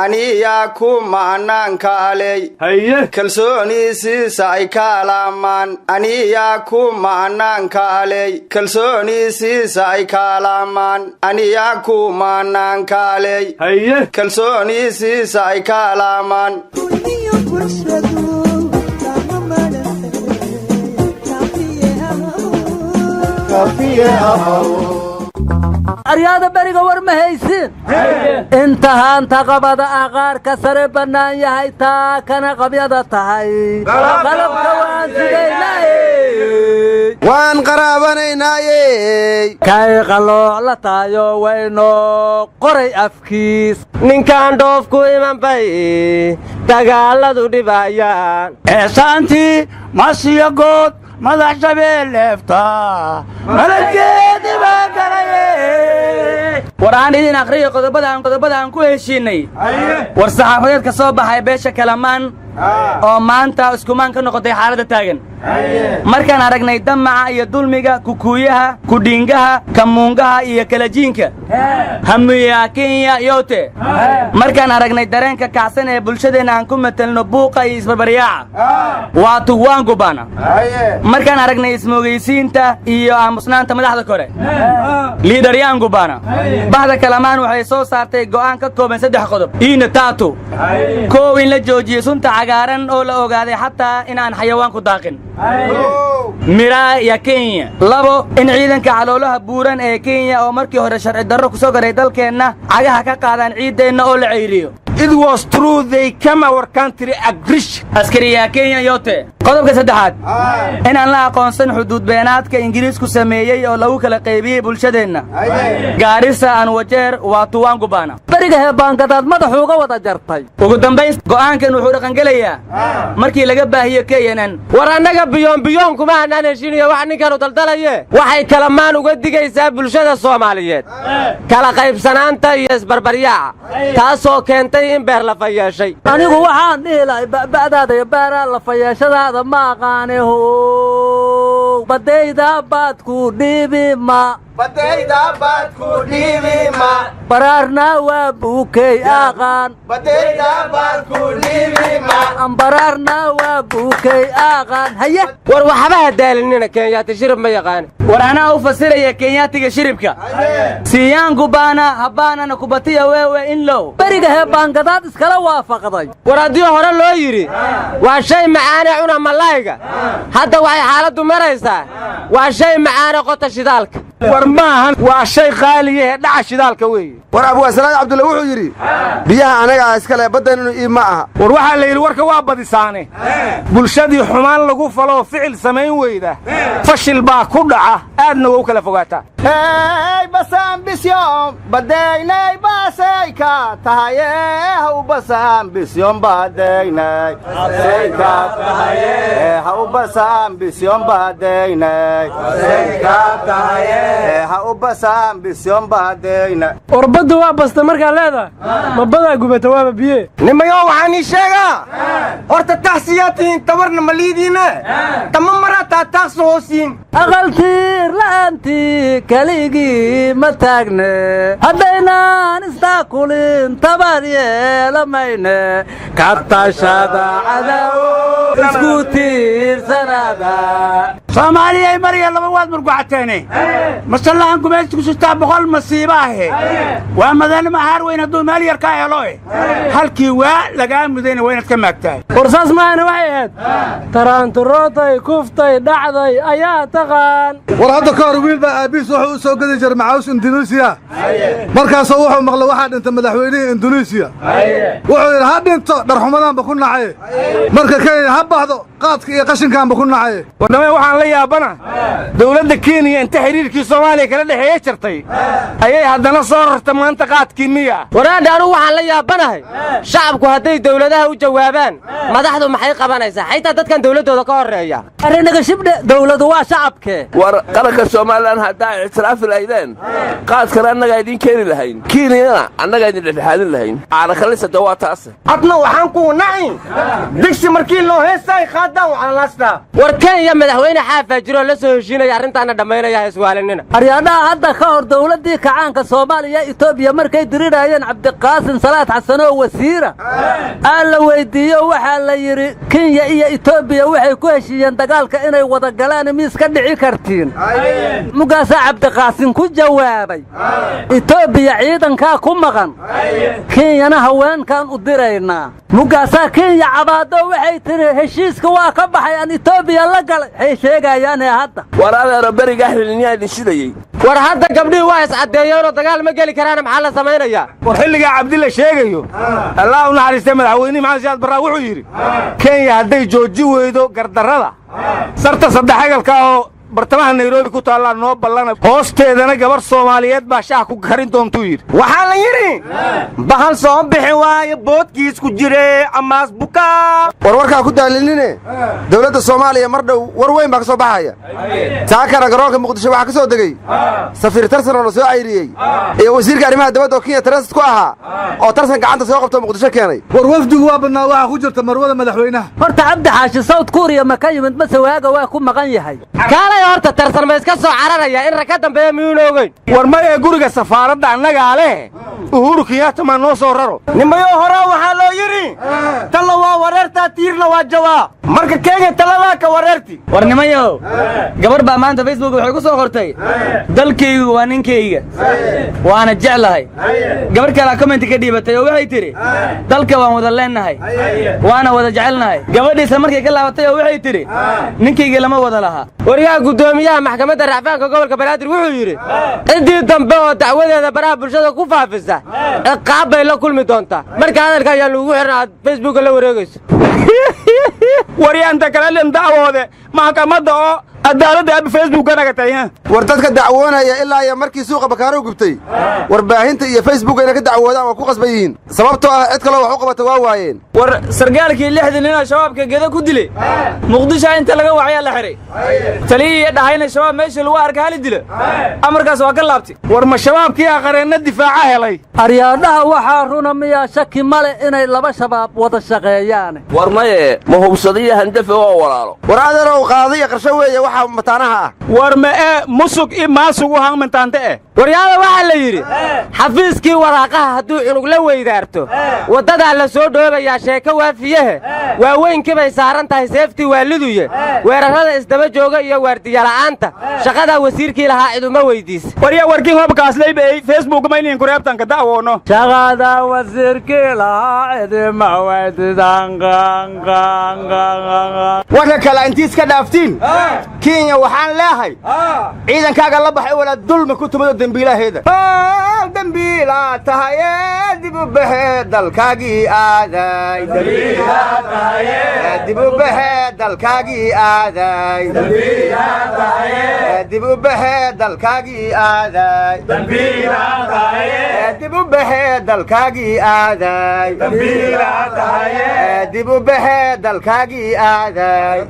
Aniyaa ku manaanka aley. Haye. Kalsooni siisay kaalamaan, aniyaa ku manaanka aley, kalsooni siisay kaalamaan, aniyaa ku manaanka aley. Haye. Kalsooni siisay kaalamaan. Kulmiyo bulshadu kama madhane, kaafiye ahow. Aryaada, beriga war ma haysiin. Inta haanta qabada ah qaarka sare bannaan yahay, taa kana qabyada tahay, qalabka waan sigaynay. Waan qaraabanaynaaye. Kay qalooc la tahayo waynoo qoray afkiis. Ninkaan dhoofku iman bay dagaaladu dhibayaan. Eesaantii masiyo good madax shabeelleefta malageedi baa galaye. War aan idin akhriyo qodobada aan ku heshiinnay. War saxaafadeed ka soo baxay beesha Kalamaan oo maanta iskumaan ka noqotay xaaladda taagan. Markaan aragnay damaca iyo dulmiga Kukuuyaha, Kudhiingaha, Kamuungaha iyo Kalajiinka hamiya Kenya yote, markaan aragnay dareenka kacsan ee bulshadeenna aan ku matelno buuqa iyo isbarbaryaaca waa tuwaangubana, markaan aragnay ismoogaysiinta iyo aamusnaanta madaxda kore liidaryaangubana, bahda Kalamaan waxay soo saartay go'aan ka kooban saddex qodob iina taatu. Koow, in la joojiyo sunta cagaaran oo la ogaaday xataa in aan xayawaanku daaqin miraa ya Kenya. Labo, in ciidanka caloolaha buuran ee Kenya oo markii hore sharci darro ku soo garay dalkeenna cagaha ka qaadaan ciiddeenna oo la cayriyo. It was true, they came our country aggression. Askariya Kenya yote. Qodobka saddexaad, inaan la aqoonsan xuduud beenaadka Ingiriisku sameeyey oo lagu kala qaybiyey bulshadeenna Gaarisa aan Wajeer waa tuwaangubana. Beriga heebaangadaad madaxu uga wada jartay. Ugu dambayn, go'aankan wuxuu dhaqangelayaa markii laga baahiyo KNN. War annaga biyoon biyoon kuma hanaan heshiinayo wax ninkanu daldalaye. Waxay Kalamaan uga digaysaa bulshada Soomaaliyeed kala qaybsanaanta iyo isbarbaryaaca, taasoo keentay in beer lafa yeeshay. Anigu waxaan dhihi lahay, ba'ba'daada iyo baaraa lafayeeshadaada ma aqaane, how badayda baad ku dhiibi ma. Badayda baad ku dhiibi ma. Baraarna waa buukey aqaan. Badayda baad ku dhiibi ma. Ambaraarna waa buukey aqaan, haye. War waxba ha daalinina, Kenyaati shirib ma yaqaan. War anaa u fasiraya Kenyaatiga shiribka: siyaangu baana habaanana kubatiya wewe inlow. Beriga heebaangadaad iskala waafaqday. War haddii hore loo yidhi waa shay macaane cuna malayga, hadda waxay xaaladdu maraysaa waa shay macaane qota shidaalka. War maahan, waa shay qaaliyahe dhaca shidaalka weeye. War Abwaasalaad Cabdulle wuxuu yidhi, biyaha anagaa iskale, baddaninu iib ma aha. War waxaa la yidhi, warka waa badisaane, bulshadii xumaan lagu faloo ficil samayn weyda fashil baa ku dhaca, aadna waa u kala fogaataa. Hey, basaan bisyoon badeynay, baasay ka tahaye, haw basaan bisyoon badeynay say ka tahaye, haw basaan bisyoon badeynay say ka tahaye, haw basaan bisyoon badeynay. War baddu waa basta markaa leedahay, ma badaa gubata? Waaba biye. Nimayo, waxaan ii sheegaa horta, taxsiyaa tihiin, tabarna ma liidiine, tama maraa taa taaqsa hoosiin. Aqal tiir la'aantii keligii ma taagne, haddaynaan istaakulin tabar yeelamayne, ka tashada cadaw, isku tiirsanaada. Soomaaliyay, marya laba waad murgucateene, masallahan gumaysiku sustaa 100 masiiba ahe, waa madani mahaar weyn hadduu meel yar ka helo, halkii waa lagaa mudayna waa inaad ka maagtahay. War saas maahana, waxay ahayd taraanturootay kuftay dhacday ayaa taqaan. War hadda ka hor wiil baa aabbihiis wuxuu u soo gedi jiray macaws Indunuisiya. Markaasoo wuxuu maqlay waxaa dhintay madaxweynihii Indunuisiya. Wuxuu yidhi, ha dhinto, dharxumadaanba ku nacay, marka Kenya ha baxdo, qaadka iyo qashinkaanba ku nacay. Warnamee, waxaan la yaabana, dowladda Kenya inta xidhiirkii Soomaaliya kala dhexeeye jartay ayay haddana soo rarta maanta qaadkii miya? Waraadha, anugu waxaan la yaabanahay, shacabku hadday dawladaha u jawaabaan, madaxdu maxay qabanaysaa, xitaa dadkan dawladdooda ka horreeya? Arrinaga shibdhe, dawladu waa shacabkee. War qaranka Somalilan haddaa ictiraafi lahaydeen, qaadkana annagaa idiin keeni lahayn, Kenyana annagaa idin dhexdhexaadin lahayn. Caanakalisa de waa taase. Adna waxaan kuu nacin digsi markii loo War Kenya madaxweyne xaafaa jiroo la soo heshiinaya arrintaana dhammaynaya ha iswaalinina. Aryaadhaha, hadda ka hor dowladdii kacaanka Soomaaliya Etoobiya markay dirirayeen, Cabdiqaasim Salaad Xasan oo wasiira aa la weyddiiyo. Waxaa la yidhi, Kenya iyo Etoobiya waxay ku heshiiyeen dagaalka inay wada galaan, miis ka dhici kartiin? Mugaasaa Cabdiqaasim ku jawaabay, "Etoobiya ciidankaa ku maqan, Kenyana haweenkaan u diraynaa." Mugaasaa Kenya cabaado, waxay tidhi, "Heshiiska waa ka baxay aan Etoobiya la galay." Waxay sheegayaane hadda. War adeero, beriga ahrilniyaa idin shidayey. War hadda gabdhihii waa iscaddeeyeenoo dagaal ma geli karaana, maxaa la samaynayaa? War xilligaa Cabdilla sheegayo, Allah u naxariistay, madaxweynihii Maxamed Siyaad Barraa wuxuu yidhi, Kenya hadday jooji weydo gardarrada, sarta saddexagalka oo bartamaha Nairobi ku taallaa noo ballana, hoosteedana gabar Soomaaliyeed baa shaah ku karin doontuu yidhi. Waxaa la yidhi, bahal soo bixi waayo boodkiis ku jire amaas bukaa. War warkaa ku daalinine, dowladda Soomaaliya mar dhow war weyn baa ka soo baxaya. Saakana garoonka Muqdisho waxaa ka soo degey safiir Tarsan oo la soo cayriyey iyo wasiirka arrimaha dibadda oo Kenya transit ku ahaa oo Tarsan gacanta soo qabto Muqdisho keenay. War wafdigu waa badnaa, waxaa ku jirta marwada madaxweynaha. Horta Cabdi Xaashi South Kuuriya ma ka yimid mase waaga waa ku maqan yahay? Kaalay, horta Tarsan ma iska soo cararaya in rag ka dambeeya miyuuna ogeyn? War mayee, guriga safaaradda annagaa leh, Uhuru Kenyatta maa noo soo raro. Nimayo, horaa waxaa loo yidhi, talla waa wareertaa, tiirna waa jawaa. Marka Kenya taladaa ka wareerti. War nimayow, gabar baa maanta Facebook waxay ku soo qortay, "Dalkaygu waa ninkayga, waana jeclahay." Gabar kalea comment ka dhiibatay oo waxay tidhi, "Dalka waan wada leennahay, waana wada jecelnahay." Gabadhiisa markay ka laabatay oo waxay tidhi, "Ninkayga lama wada laha." Waryaha, guddoomiyaha maxkamadda racfaanka gobolka Banaadir wuxuu yidhi, ciddii dambe oo dacwadeeda baraha bulshada ku faafisa ciqaab bay la kulmi doontaa. Marka hadalka ayaa lagugu xihan aad Facebooka la wareegayso. Waryaanta kale len dacwoode maxkamadda oo cadaaladda abi Facebooka nagatay. War dadka dacwoonaya ilaa iyo markii suuqa Bakaaro gubtay, warbaahinta iyo Facebook inay ka dacwoodaan waa ku qasban yihiin, sababtoo ah cid kaloo wax u qabata waa waayeen. War sargaalkii 6dii nin oo Shabaabka Gedo ku dilay, Muqdisho inta laga wacayaa la xihay. Taliyihii dhahayna Shabaab meesha lagu arka hali dilo, amarkaas waa ka laabtay. War ma Shabaabkii aqareenna difaaca helay? Aryaadhaha, waxaa runa miyaa? Shaki male inay laba Shabaab wada shaqeeyaane. War maye, ma hubsadiyo Handafe oo walaalo. War adeerow, qaaday iyo qarsho weeye waxaa mataanaha ah. War ma ee musug i maasug u hangmintaante eh. Waryaada, waxaa la yidhi, xafiiskii waraaqaha hadduu cunug la weydaarto, waddadaa la soo dhoobayaa sheeko waafiyehe. Waaweynkii bay saaran tahay seeftii waaliduye, weerarrada isdaba jooga iyo waardiyala'aanta shaqadaa wasiirkii lahaa ciduma weyddiisa. Warya, warkii hobkaasleybeey Facebook maynin kureebtanka da'woono. Shaqada wasiirkii lahaa cidima weydiisan. Warka kale intii iska dhaaftiin, Kenya waxaan leehay, ciidankaaga la baxay walaa dulmi ku tumado dembiilaheeda. Dembiilaa tahaye, dib u baxe dalkaagii aaday, dib u baxe dalkaagii aaday, dib u baxe dalkaagii aaday, dib u baxe dalkaagii aaday, dib u baxe dalkaagii aaday.